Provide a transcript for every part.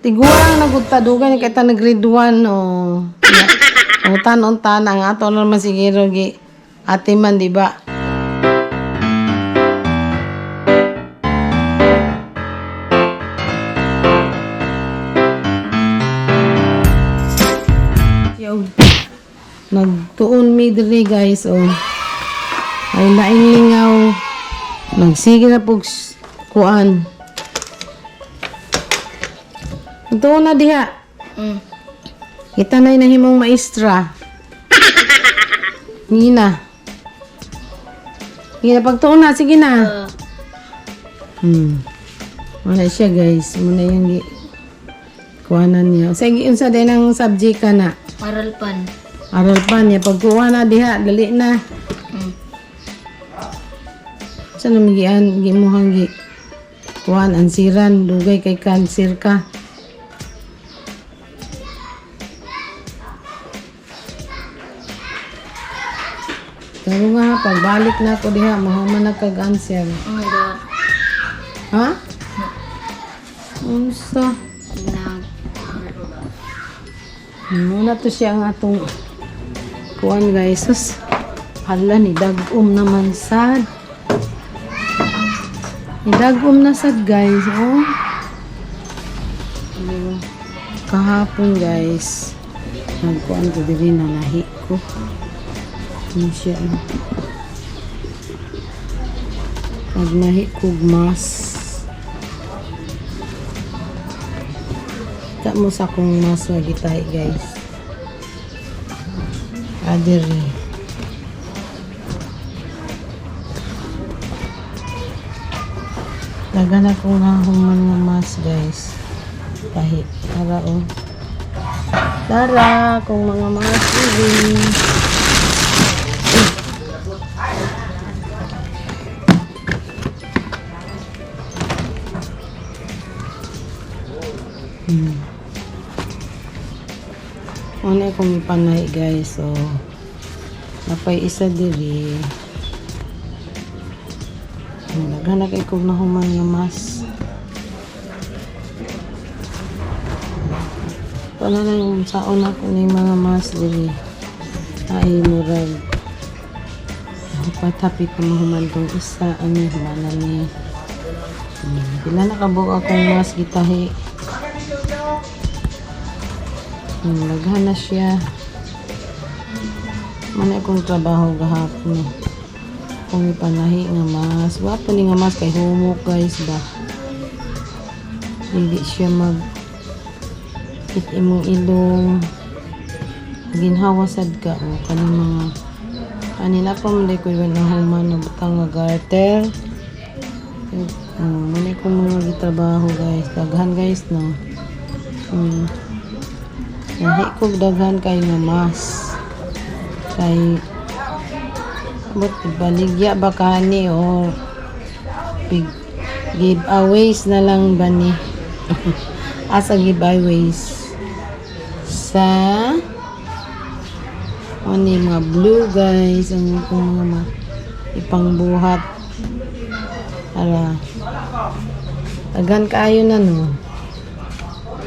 Tiguang na gud ta, dugay na kay ta nag grade 1, oh. Untan untan ang ato na naman siguro gi ate man, di ba? Yo. Nagtuon mi diri, guys, oh. Ay laing lingaw. Nagsige na pug kuan. Nagtuon na diha. Kita na nahimong maestra. Nina. Sige na, pagtuon na. Sige na. Wala siya, guys. Muna yung kuhanan niya. Sige, unsa din ang subject ka na? Aral pan. Aral pa niya. Pagkuha na diha, dali na. Sa namigian, gimuhang gi kuhan, ansiran, dugay kay cancer ka. Pero nga, pagbalik na ako diha, mahuman na kag answer. Oh my God. Ha? Unsa? Nag. Muna to siya ang atong kuan, guys. Sus, hala ni dagom naman sad. Ni dagom na sad, guys. Oh. Ano, kahapon, guys. Nagkuan ko diri na nahi ko. Ano siya, oh. Nagnahi kog mas. Kita mo sa akong mas nga gitahi, guys. Adiri. Dagan akong nahuman nga mas, guys. Tahi. Tara oh. Tara, kung mga mas diri. Ano akong ipanay, guys. So, napay isa diri. Naghanap kay kog nahuman nga mas. Wala na yung saon ako ni mga mas diri. Ay murag dapat happy ko mahuman tong isa ani humanan ni. Pila na kabuok akong mas gitahi. Daghan na siya. Mana akong trabaho gahapon eh. Kung ipanahi nga mas. Wapo ni nga mas kay humok, guys, ba. Hindi siya mag hit imong ilong. Ginhawa sad ka o kaning mga kanina pa man ko yun ang human na butang nga garter. Oh, muna akong mga gitrabaho, guys. Daghan, guys, no. Nahi ko daghan kay nga mas. Kay but baligya ba kani or big giveaways na lang ba ni? Asa giveaways? Sa ano yung mga blue, guys, ang akong mga ipangbuhat. Ara. Daghan kaayo na, no.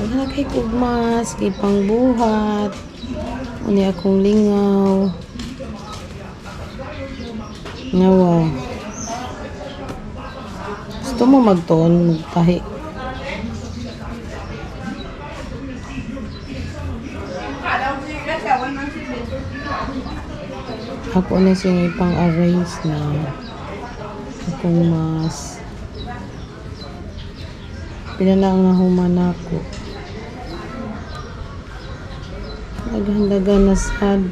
Daghan na kay kugmas, ipangbuhat. Ano akong lingaw. Ngawa. Gusto mo magtuon, magtahi. Ako na siyang ipang-arrange na akong mas. Pila na ang nahuman ako. Daghan-daghan na sad.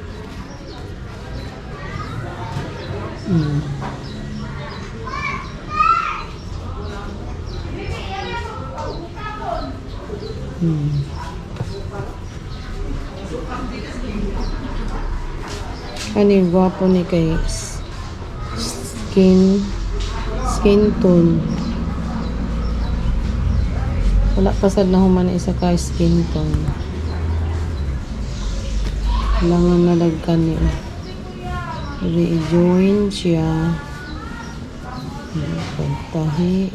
Ano yung gwapo ni kay skin skin tone. Wala pa sad na human isa ka skin tone. Kailangan na lagkan niya. I-join siya. Pagtahi.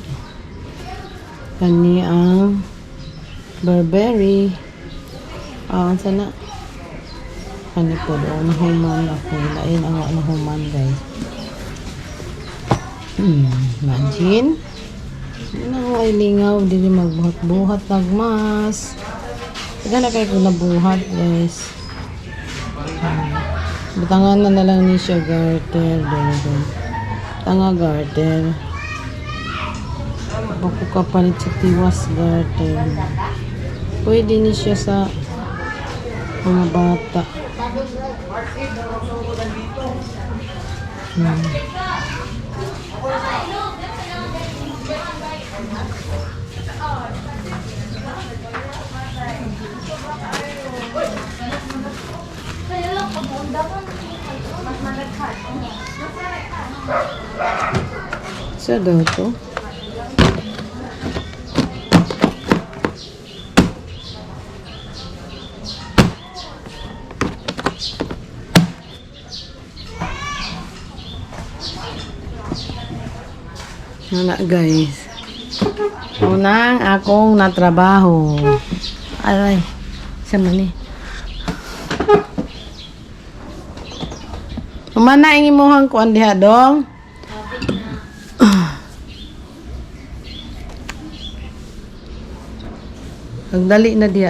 Kani ang Burberry. Ah, sana. Ano po, doon nahuman ako. Lain ang nahuman, guys. Imagine. Yun ang ay lingaw, dili magbuhat-buhat nagmas. Taga na kayo kung nabuhat, guys. Butangan na na lang ni siya garter. Doon, doon. Tanga garter. Bako kapalit sa tiwas garter. Pwede ni siya sa mga bata. Sa daw to? Wala, guys. Unang akong natrabaho. Aray, sa mani. Umana ang imuhang kuan diha dong. Nagdali na diha.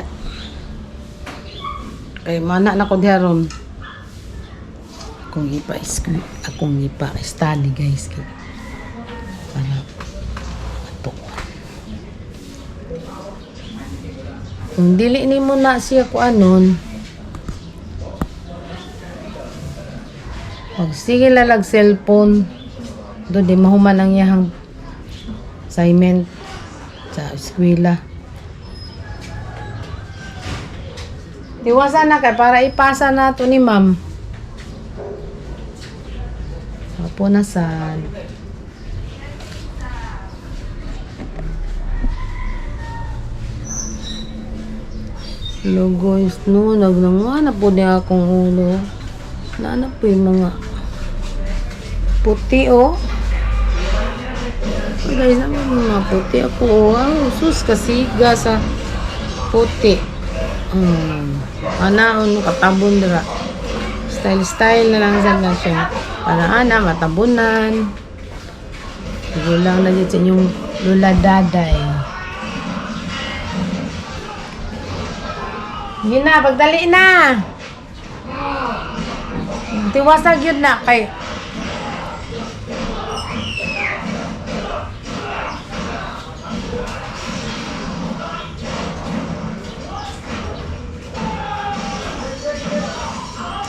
Kay mana na ko diha ron. Akong ipa study, guys, kay para ato. Kung dili nimo na siya kuanon, pag sige lalag cellphone, do di mahuman ang iyahang assignment sa eskwela. Iwasan na kay para ipasa na to ni ma'am. Apo na sad. Hello guys, no, nagnanga na po niya akong ulo. Naana po yung mga puti, oh. Oh, guys, naman yung mga puti ako, oh. Wow, sus, kasiga sa puti. Ana, ono, katabon dira. Style style na lang sa na siya. Para ana matabunan. Gulang na dyan sa inyong lula daday. Sige na, pagdali na. Tiwasag yun na kay.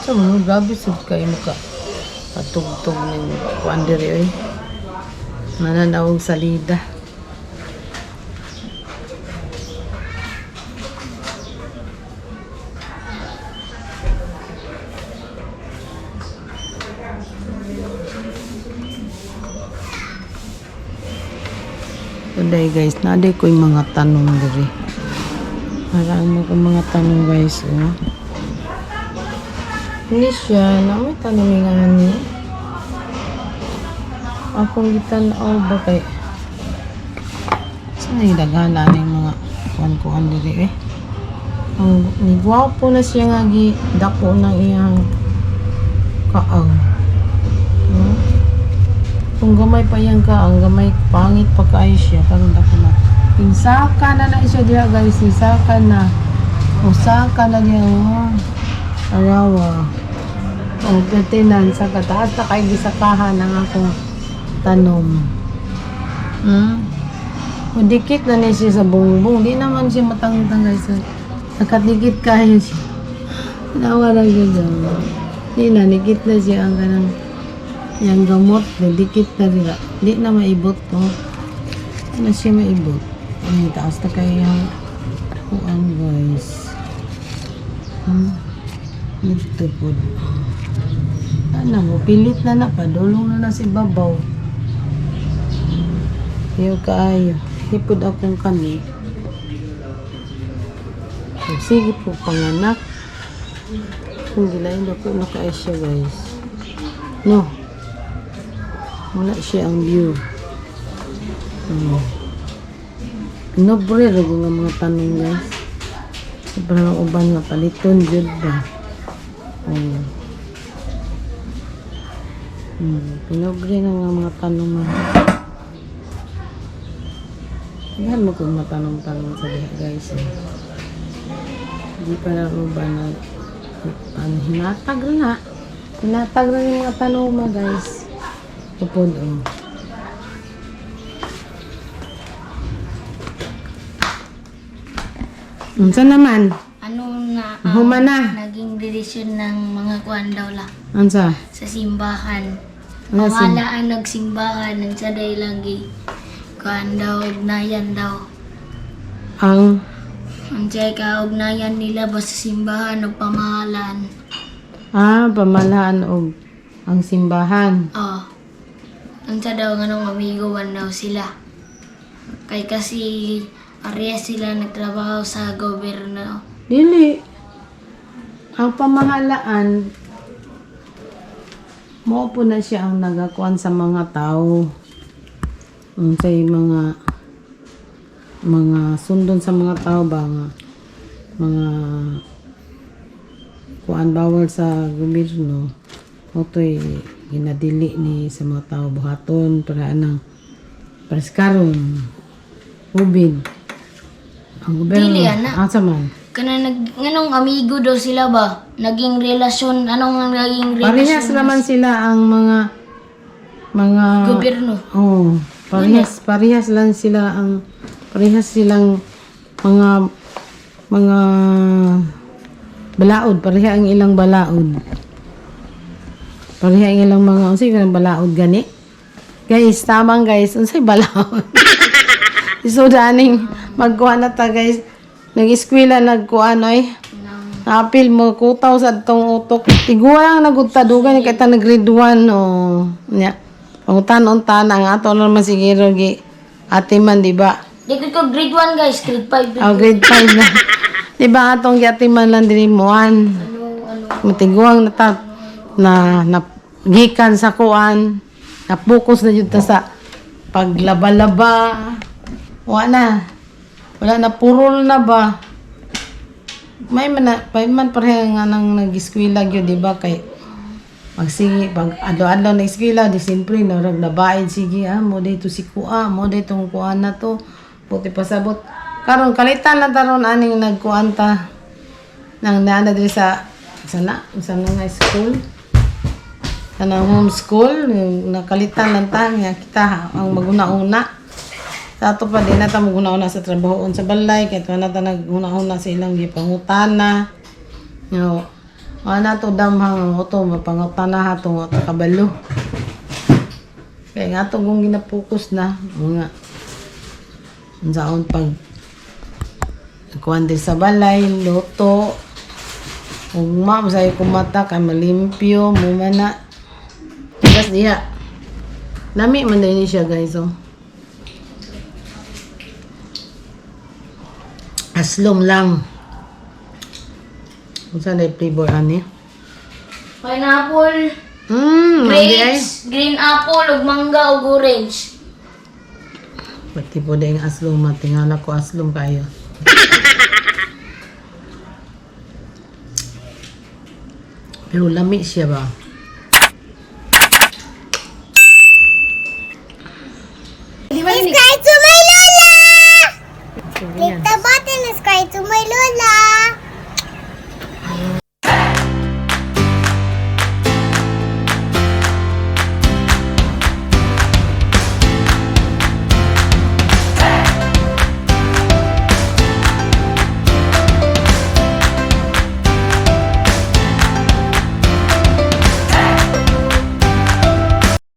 So, mga grabe sud kayo maka patugtog ng kuan diri oy. Nananawag salida. Today guys, naaday ko yung mga tanong diri. Marami ko mga tanong, guys, oh. Hindi siya, na may tanong nga ni. Akong gitan-aw ba kay saan na yung daghan na yung mga kuan-kuan diri eh. Ang ni gwapo na siya nga gi dako ng iyang kaang. Kung gamay pa iyang kaang, gamay pangit pa kaayo siya karon dako na. Pinsaka na na siya diha, guys, pinsaka na. Usaka na niya, oh. Arawa. O, pertinan sa kataas na kay gisakahan ang akong tanom. O, dikit na niya siya sa bongbong. Di naman siya matangtang, guys. Nakadikit kayo siya. Nawa lang siya dyan. Di na, nikit na siya ang kanang yung gamot. Dikit na nila. Di na maibot to. Di na siya maibot. Ay, taas na kayo yung kuan, guys. Dito po. Ano mo, pilit na na, padulong na na si babaw. Iyo kaayo. Hipod akong kani. Sige po, panganak. Kung gilain ako na kaayo siya, guys. No. Wala siya ang view. Nobre, rago nga mga tanong, guys. Sobrang uban nga paliton jud ba. Oh. Pinobre na nga mga tanuman. Daghan mo kung matanong-tanong sa diha, guys. Eh. Hindi pa lang uban na ano, hinatag rin na. Hinatag rin yung mga tanoma, guys. Tupod, oh. Unsa naman? Ano na ang Human na. naging desisyon ng mga kuan daw la Unsa? sa simbahan. Ano sim- Wala ang nagsimbahan ng sa lang gi kuan daw ugnayan daw. Ang Ang siya kaugnayan nila ba sa simbahan o pamahalaan. Pamalaan og ang simbahan. Oh. Ang sa daw nganong amigo man daw sila. Kay kasi parehas sila nagtrabaho sa gobyerno. Dili. Ang pamahalaan mao po na siya ang nagakuan sa mga tao. Unsay mga sundon sa mga tao ba nga mga kuan bawal sa gobyerno motoy ginadili ni sa mga tao buhaton para anang para sa karon COVID ang gobyerno. Dili, ana. Asa man? Kana nag nganong amigo daw sila ba? Naging relasyon, anong ang naging Parehas relasyon naman sila ang mga gobyerno? Oh, parehas parehas lang sila ang parehas silang mga balaod, pareha ang ilang balaod. Pareha ang ilang mga unsay kanang balaod gani? Guys, tamang guys, unsay balaod? So daning magkuha na ta, guys. Nag-eskwela nagkuha oy. Nang Napil mo kutaw sa tong utok. Tiguang nagudta dugan kay ta nag grade 1 oh. Nya. Pangutan unta na ang ato na naman siguro gi ate man, di ba? Di ko grade 1 guys, grade 5. Oh, grade 5 na. Di ba atong giati man lang dinhi moan. Ano ano Matiguang na ta na, na gikan sa kuan. Na focus na jud ta sa paglaba-laba. Wa na. Wala na, purol na ba? May man na, may man pareha nga nang nag-eskwela gyud, di ba, kay magsige pag adlaw-adlaw na eskwela di siyempre narag nabaid, sige, mo dito si kuha mo dito ang kuha na to puti pasabot karon kalitan na taron aning nagkuan ta nang naana diri sa na nga school sa na homeschool yung nakalitan lang ta nga kita ang maguna-una sa ato pa di na ta maguna-una sa trabahoon sa balay kay tuwa na ta naguna-una sa ilang gipangutana. No. Wala na to damhang ang uto, mapangutana ha to nga kabalo. Kaya nga to kung ginapokus na, mga unsaon pag kuan din sa balay, luto, ugma, masay kumata, kay malimpyo, mumana. Gas diha. Lami man din siya, guys, oh. Aslom lang. Unsa na yung flavor ani? Pineapple, Hindi ay. grapes, green apple ug mangga ug orange. Pati po din ang aslom, matingala ko aslom kayo. Pero lami siya ba?